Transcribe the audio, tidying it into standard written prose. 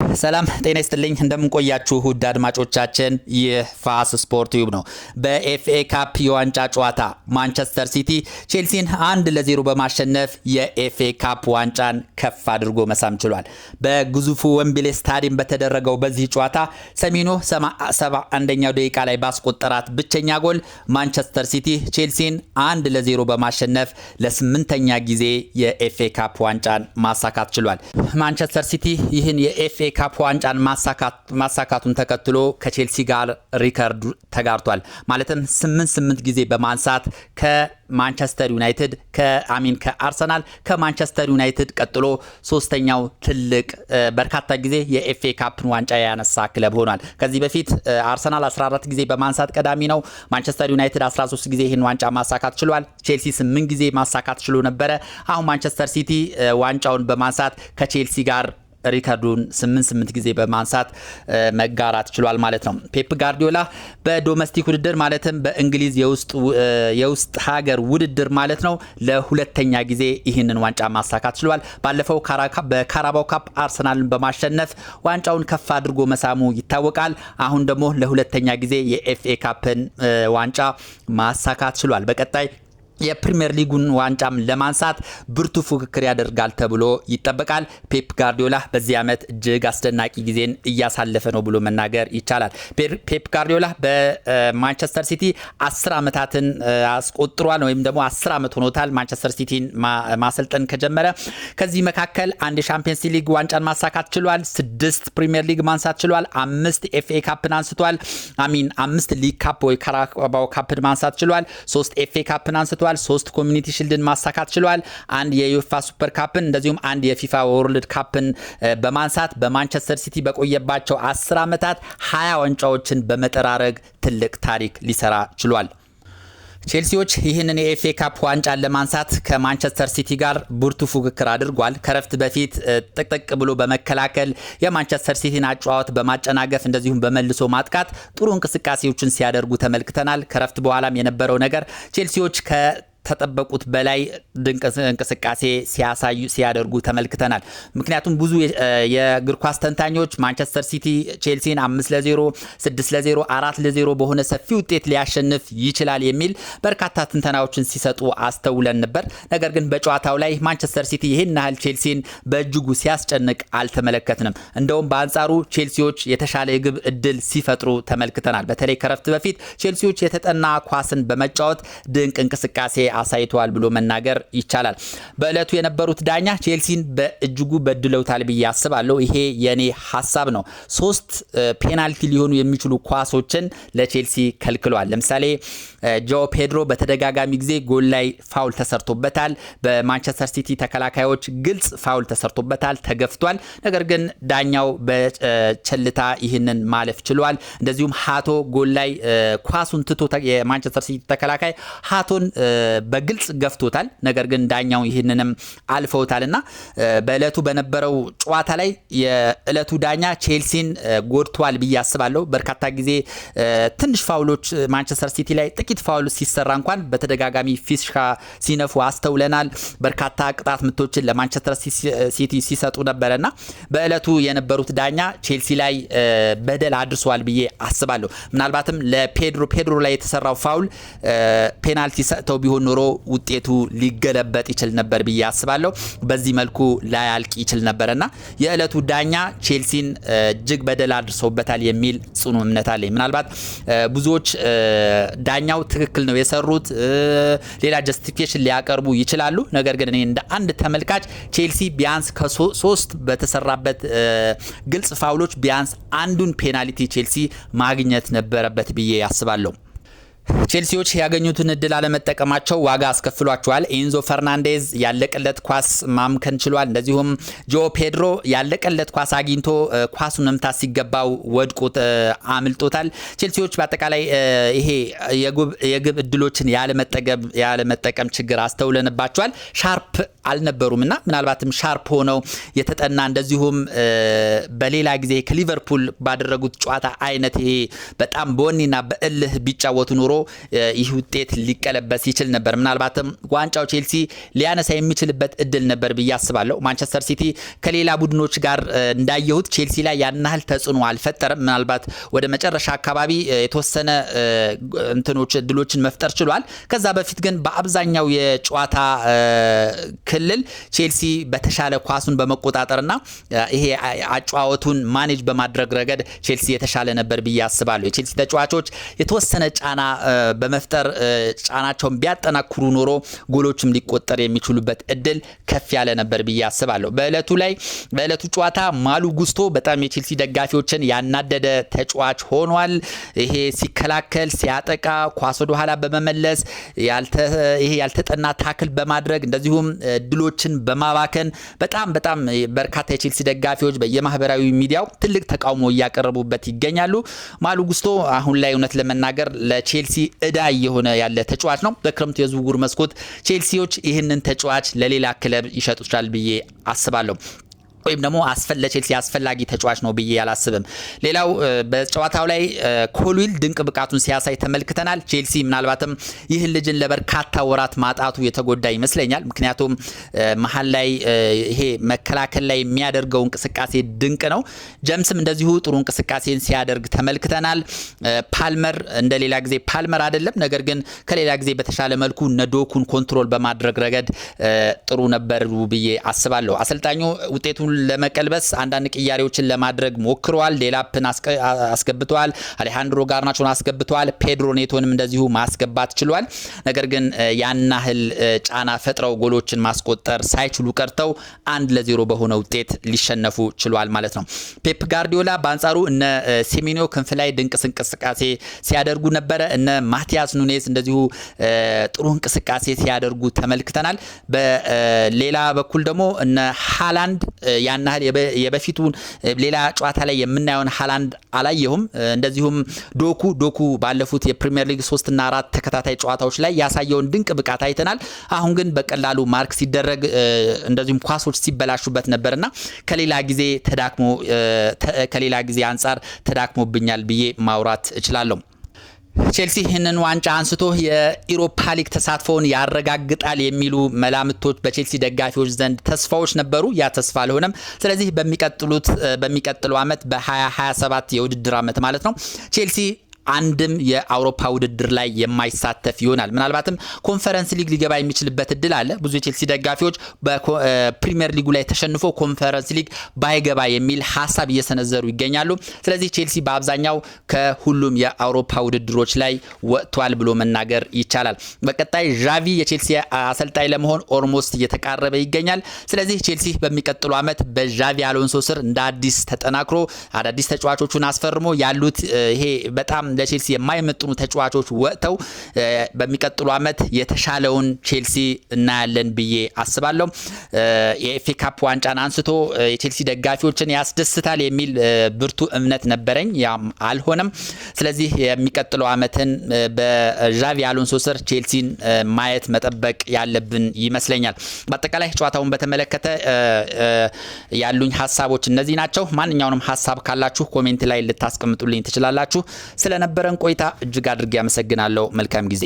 ሰላም ጤና ይስጥልኝ፣ እንደምን ቆያችሁ ውድ አድማጮቻችን፣ ይህ ፋስ ስፖርት ቲዩብ ነው። በኤፍኤ ካፕ የዋንጫ ጨዋታ ማንቸስተር ሲቲ ቼልሲን 1-0 በማሸነፍ የኤፍኤ ካፕ ዋንጫን ከፍ አድርጎ መሳም ችሏል። በግዙፉ ዌምብሌ ስታዲየም በተደረገው በዚህ ጨዋታ ሰሜኖ 71ኛው ደቂቃ ላይ ባስቆጠራት ብቸኛ ጎል ማንቸስተር ሲቲ ቼልሲን 1-0 በማሸነፍ ለስምንተኛ ጊዜ የኤፍኤ ካፕ ዋንጫን ማሳካት ችሏል። ማንቸስተር ሲቲ ይህን የኤፍኤ ካፕ ዋንጫን ማሳካቱን ተከትሎ ከቼልሲ ጋር ሪከርድ ተጋርቷል። ማለትም 8 8 ጊዜ በማንሳት ከማንቸስተር ዩናይትድ ከአሚን ከአርሰናል፣ ከማንቸስተር ዩናይትድ ቀጥሎ ሶስተኛው ትልቅ በርካታ ጊዜ የኤፍኤ ካፕን ዋንጫ ያነሳ ክለብ ሆኗል። ከዚህ በፊት አርሰናል 14 ጊዜ በማንሳት ቀዳሚ ነው። ማንቸስተር ዩናይትድ 13 ጊዜ ይህን ዋንጫ ማሳካት ችሏል። ቼልሲ 8 ጊዜ ማሳካት ችሎ ነበረ። አሁን ማንቸስተር ሲቲ ዋንጫውን በማንሳት ከቼልሲ ጋር ሪከርዱን 8 8 ጊዜ በማንሳት መጋራት ችሏል ማለት ነው። ፔፕ ጋርዲዮላ በ domestic ውድድር፣ ማለትም በእንግሊዝ የውስጥ ሀገር ውድድር ማለት ነው፣ ለሁለተኛ ጊዜ ይህንን ዋንጫ ማሳካት ችሏል። ባለፈው በካራባው ካፕ አርሰናልን በማሸነፍ ዋንጫውን ከፍ አድርጎ መሳሙ ይታወቃል። አሁን ደግሞ ለሁለተኛ ጊዜ የኤፍኤ ካፕን ዋንጫ ማሳካት ችሏል። በቀጣይ የፕሪሚየር ሊጉን ዋንጫም ለማንሳት ብርቱ ፉክክር ያደርጋል ተብሎ ይጠበቃል። ፔፕ ጋርዲዮላ በዚህ ዓመት እጅግ አስደናቂ ጊዜን እያሳለፈ ነው ብሎ መናገር ይቻላል። ፔፕ ጋርዲዮላ በማንቸስተር ሲቲ 10 ዓመታትን አስቆጥሯል ወይም ደግሞ 10 ዓመት ሆኖታል ማንቸስተር ሲቲን ማሰልጠን ከጀመረ። ከዚህ መካከል አንድ የሻምፒየንስ ሊግ ዋንጫን ማሳካት ችሏል። ስድስት ፕሪሚየር ሊግ ማንሳት ችሏል። አምስት ኤፍኤ ካፕን አንስቷል። አሚን አምስት ሊግ ካፕ ወይ ካራባው ካፕን ማንሳት ችሏል። ሶስት ኤፍኤ ካፕን አንስቷል። ሶስት ኮሚኒቲ ሽልድን ማሳካት ችሏል። አንድ የዩኤፋ ሱፐር ካፕን እንደዚሁም አንድ የፊፋ ወርልድ ካፕን በማንሳት በማንቸስተር ሲቲ በቆየባቸው 10 ዓመታት 20 ዋንጫዎችን በመጠራረግ ትልቅ ታሪክ ሊሰራ ችሏል። ቼልሲዎች ይህንን የኤፍኤ ካፕ ዋንጫን ለማንሳት ከማንቸስተር ሲቲ ጋር ብርቱ ፉክክር አድርጓል። ከረፍት በፊት ጥቅጥቅ ብሎ በመከላከል፣ የማንቸስተር ሲቲን አጨዋወት በማጨናገፍ፣ እንደዚሁም በመልሶ ማጥቃት ጥሩ እንቅስቃሴዎችን ሲያደርጉ ተመልክተናል። ከረፍት በኋላም የነበረው ነገር ቼልሲዎች ከተጠበቁት በላይ ድንቅ እንቅስቃሴ ሲያሳዩ፣ ሲያደርጉ ተመልክተናል። ምክንያቱም ብዙ የእግር ኳስ ተንታኞች ማንቸስተር ሲቲ ቼልሲን 5-0፣ 6-0፣ 4-0 በሆነ ሰፊ ውጤት ሊያሸንፍ ይችላል የሚል በርካታ ትንተናዎችን ሲሰጡ አስተውለን ነበር። ነገር ግን በጨዋታው ላይ ማንቸስተር ሲቲ ይህን ያህል ቼልሲን በእጅጉ ሲያስጨንቅ አልተመለከትንም። እንደውም በአንጻሩ ቼልሲዎች የተሻለ የግብ እድል ሲፈጥሩ ተመልክተናል። በተለይ ከረፍት በፊት ቼልሲዎች የተጠና ኳስን በመጫወት ድንቅ እንቅስቃሴ አሳይተዋል ብሎ መናገር ይቻላል። በእለቱ የነበሩት ዳኛ ቼልሲን በእጅጉ በድለውታል ብዬ አስባለሁ። ይሄ የኔ ሀሳብ ነው። ሶስት ፔናልቲ ሊሆኑ የሚችሉ ኳሶችን ለቼልሲ ከልክለዋል። ለምሳሌ ጆ ፔድሮ በተደጋጋሚ ጊዜ ጎል ላይ foul ተሰርቶበታል። በማንቸስተር ሲቲ ተከላካዮች ግልጽ foul ተሰርቶበታል፣ ተገፍቷል። ነገር ግን ዳኛው በቸልታ ይህንን ማለፍ ችሏል። እንደዚሁም ሀቶ ጎል ላይ ኳሱን ትቶ የማንቸስተር ሲቲ ተከላካይ ሀቶን በግልጽ ገፍቶታል። ነገር ግን ዳኛው ይህንንም አልፈውታል እና በእለቱ በነበረው ጨዋታ ላይ የእለቱ ዳኛ ቼልሲን ጎድቷል ብዬ አስባለሁ። በርካታ ጊዜ ትንሽ foul ኦች፣ ማንቸስተር ሲቲ ላይ ጥቂት foul ሲሰራ እንኳን በተደጋጋሚ ፊሽካ ሲነፉ አስተውለናል። በርካታ ቅጣት ምቶችን ለማንቸስተር ሲቲ ሲሰጡ ነበረና በእለቱ የነበሩት ዳኛ ቼልሲ ላይ በደል አድርሷል ብዬ አስባለሁ። ምናልባትም ለፔድሮ ፔድሮ ላይ የተሰራው foul ፔናልቲ ሰጥተው ቢሆን ኖሮ ውጤቱ ሊገለበጥ ይችል ነበር ብዬ አስባለሁ። በዚህ መልኩ ላያልቅ ይችል ነበርና የእለቱ ዳኛ ቼልሲን እጅግ በደል አድርሰውበታል የሚል ጽኑ እምነት አለኝ። ምናልባት ብዙዎች ዳኛው ትክክል ነው የሰሩት፣ ሌላ justification ሊያቀርቡ ይችላሉ። ነገር ግን እኔ እንደ አንድ ተመልካች ቼልሲ ቢያንስ ከሶስት በተሰራበት ግልጽ foul ኦች ቢያንስ አንዱን ፔናልቲ ቼልሲ ማግኘት ነበረበት ብዬ አስባለሁ። ቼልሲዎች ያገኙትን እድል አለመጠቀማቸው ዋጋ አስከፍሏቸዋል። ኤንዞ ፈርናንዴዝ ያለቀለት ኳስ ማምከን ችሏል። እንደዚሁም ጆ ፔድሮ ያለቀለት ኳስ አግኝቶ ኳሱን መምታት ሲገባው ወድቆ አምልጦታል። ቼልሲዎች በአጠቃላይ ይሄ የግብ እድሎችን ያለመጠቀም ችግር አስተውለንባቸዋል። Sharp አልነበሩም እና ምናልባትም sharp ሆነው የተጠና፣ እንደዚሁም በሌላ ጊዜ ከሊቨርፑል ባደረጉት ጨዋታ አይነት ይሄ በጣም በወኔና በእልህ ቢጫወቱ ኖሮ ይህ ውጤት ሊቀለበስ ይችል ነበር። ምናልባትም ዋንጫው ቼልሲ ሊያነሳ የሚችልበት እድል ነበር ብዬ አስባለሁ። ማንቸስተር ሲቲ ከሌላ ቡድኖች ጋር እንዳየሁት ቼልሲ ላይ ያን ያህል ተጽዕኖ አልፈጠረም። ምናልባት ወደ መጨረሻ አካባቢ የተወሰነ እንትኖች እድሎችን መፍጠር ችሏል። ከዛ በፊት ግን በአብዛኛው የጨዋታ ክልል ቼልሲ በተሻለ ኳሱን በመቆጣጠርና ይሄ አጨዋወቱን manage በማድረግ ረገድ ቼልሲ የተሻለ ነበር ብዬ አስባለሁ። የቼልሲ ተጫዋቾች የተወሰነ ጫና በመፍጠር ጫናቸውን ቢያጠናክሩ ኖሮ ጎሎችም ሊቆጠር የሚችሉበት እድል ከፍ ያለ ነበር ብዬ አስባለሁ። በዕለቱ ጨዋታ ማሉ ጉስቶ በጣም የቼልሲ ደጋፊዎችን ያናደደ ተጫዋች ሆኗል። ይሄ ሲከላከል፣ ሲያጠቃ፣ ኳስ ወደ ኋላ በመመለስ፣ ይሄ ያልተጠና tackle በማድረግ፣ እንደዚሁም እድሎችን በማባከን በጣም በጣም በርካታ የቼልሲ ደጋፊዎች በየማህበራዊ ሚዲያው ትልቅ ተቃውሞ እያቀረቡበት ይገኛሉ። ማሉ ጉስቶ አሁን ላይ እውነት ለመናገር ለቼልሲ እዳ እየሆነ ያለ ተጫዋች ነው። በክረምቱ የዝውውር መስኮት ቼልሲዎች ይህንን ተጫዋች ለሌላ ክለብ ይሸጡታል ብዬ አስባለሁ። ወይም ደግሞ ለቼልሲ አስፈላጊ ተጫዋች ነው ብዬ አላስብም። ሌላው በጨዋታው ላይ ኮልዊል ድንቅ ብቃቱን ሲያሳይ ተመልክተናል። ቼልሲ ምናልባትም ይህን ልጅን ለበርካታ ወራት ማጣቱ የተጎዳ ይመስለኛል። ምክንያቱም መሀል ላይ ይሄ መከላከል ላይ የሚያደርገው እንቅስቃሴ ድንቅ ነው። ጀምስም እንደዚሁ ጥሩ እንቅስቃሴን ሲያደርግ ተመልክተናል። ፓልመር እንደ ሌላ ጊዜ ፓልመር አይደለም፣ ነገር ግን ከሌላ ጊዜ በተሻለ መልኩ እነ ዶኩን control በማድረግ ረገድ ጥሩ ነበሩ ብዬ አስባለሁ። አሰልጣኙ ውጤቱን ለመቀልበስ አንዳንድ ቅያሬዎችን ለማድረግ ሞክረዋል። ዴላፕን አስገብተዋል። አሌሃንድሮ ጋርናቾን አስገብተዋል። ፔድሮ ኔቶንም እንደዚሁ ማስገባት ችሏል። ነገር ግን ያን ያህል ጫና ፈጥረው ጎሎችን ማስቆጠር ሳይችሉ ቀርተው 1-0 በሆነ ውጤት ሊሸነፉ ችሏል ማለት ነው። ፔፕ ጋርዲዮላ በአንጻሩ እነ ሴሜንዮ ክንፍ ላይ ድንቅ እንቅስቃሴ ሲያደርጉ ነበረ። እነ ማቲያስ ኑኔዝ እንደዚሁ ጥሩ እንቅስቃሴ ሲያደርጉ ተመልክተናል። በሌላ በኩል ደግሞ እነ ሃላንድ ያን ያህል የበፊቱን ሌላ ጨዋታ ላይ የምናየውን ሃላንድ አላየሁም። እንደዚሁም ዶኩ ባለፉት የፕሪሚየር ሊግ 3ና 4 ተከታታይ ጨዋታዎች ላይ ያሳየውን ድንቅ ብቃት አይተናል። አሁን ግን በቀላሉ mark ሲደረግ፣ እንደዚሁም ኳሶች ሲበላሹበት ነበርና ከሌላ ጊዜ አንጻር ተዳክሞብኛል ብዬ ማውራት እችላለሁ። ቼልሲ ይህንን ዋንጫ አንስቶ የኢሮፓ ሊግ ተሳትፎውን ያረጋግጣል የሚሉ መላምቶች በቼልሲ ደጋፊዎች ዘንድ ተስፋዎች ነበሩ። ያ ተስፋ አልሆነም። ስለዚህ በሚቀጥለው ዓመት፣ በ2027 የውድድር ዓመት ማለት ነው፣ ቼልሲ አንድም የአውሮፓ ውድድር ላይ የማይሳተፍ ይሆናል። ምናልባትም ኮንፈረንስ ሊግ ሊገባ የሚችልበት እድል አለ። ብዙ የቼልሲ ደጋፊዎች በፕሪሚየር ሊጉ ላይ ተሸንፎ ኮንፈረንስ ሊግ ባይገባ የሚል ሀሳብ እየሰነዘሩ ይገኛሉ። ስለዚህ ቼልሲ በአብዛኛው ከሁሉም የአውሮፓ ውድድሮች ላይ ወጥቷል ብሎ መናገር ይቻላል። በቀጣይ ዣቪ የቼልሲ አሰልጣኝ ለመሆን almost እየተቃረበ ይገኛል። ስለዚህ ቼልሲ በሚቀጥሉ ዓመት በዣቪ አሎንሶ ስር እንደ አዲስ ተጠናክሮ፣ አዳዲስ ተጫዋቾቹን አስፈርሞ፣ ያሉት ይሄ በጣም ለቼልሲ የማይመጥኑ ተጫዋቾች ወጥተው በሚቀጥሉ ዓመት የተሻለውን ቼልሲ እናያለን ብዬ አስባለሁ። የኤፍኤ ካፕ ዋንጫን አንስቶ የቼልሲ ደጋፊዎችን ያስደስታል የሚል ብርቱ እምነት ነበረኝ። ያም አልሆነም። ስለዚህ የሚቀጥለው ዓመትን በዣቪ አሎንሶ ስር ቼልሲን ማየት መጠበቅ ያለብን ይመስለኛል። በአጠቃላይ ጨዋታውን በተመለከተ ያሉኝ ሀሳቦች እነዚህ ናቸው። ማንኛውንም ሀሳብ ካላችሁ comment ላይ ልታስቀምጡልኝ ትችላላችሁ። ስለነበረን ቆይታ እጅግ አድርጌ አመሰግናለሁ። መልካም ጊዜ።